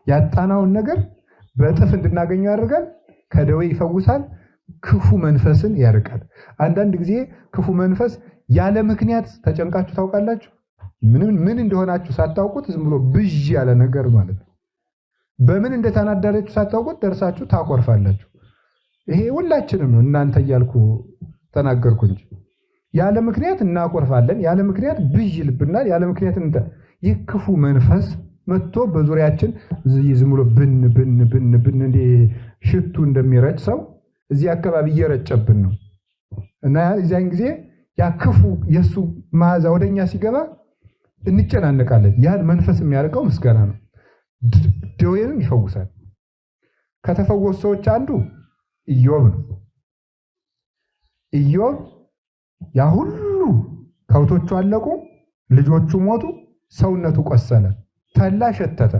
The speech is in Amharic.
ያጣናውን ነገር በእጥፍ እንድናገኘው ያደርጋል። ከደዌ ይፈውሳል። ክፉ መንፈስን ያርቃል። አንዳንድ ጊዜ ክፉ መንፈስ ያለ ምክንያት ተጨንቃችሁ ታውቃላችሁ? ምን እንደሆናችሁ ሳታውቁት ዝም ብሎ ብዥ ያለ ነገር ማለት ነው። በምን እንደተናደዳችሁ ሳታውቁት ደርሳችሁ ታኮርፋላችሁ። ይሄ ሁላችንም ነው፣ እናንተ እያልኩ ተናገርኩ እንጂ። ያለ ምክንያት እናኮርፋለን፣ ያለ ምክንያት ብዥ ይልብናል፣ ያለ ምክንያት እንተ ይህ ክፉ መንፈስ መጥቶ በዙሪያችን ዝም ብሎ ብን ብን ብን ብን እንደ ሽቱ እንደሚረጭ ሰው እዚህ አካባቢ እየረጨብን ነው። እና እዚያን ጊዜ ያ ክፉ የእሱ መዓዛ ወደኛ ሲገባ እንጨናነቃለን። ያን መንፈስ የሚያደርገው ምስጋና ነው። ደዌንም ይፈውሳል። ከተፈወሱ ሰዎች አንዱ ኢዮብ ነው። ኢዮብ ያ ሁሉ ከብቶቹ አለቁ፣ ልጆቹ ሞቱ፣ ሰውነቱ ቆሰለ፣ ተላ፣ ሸተተ።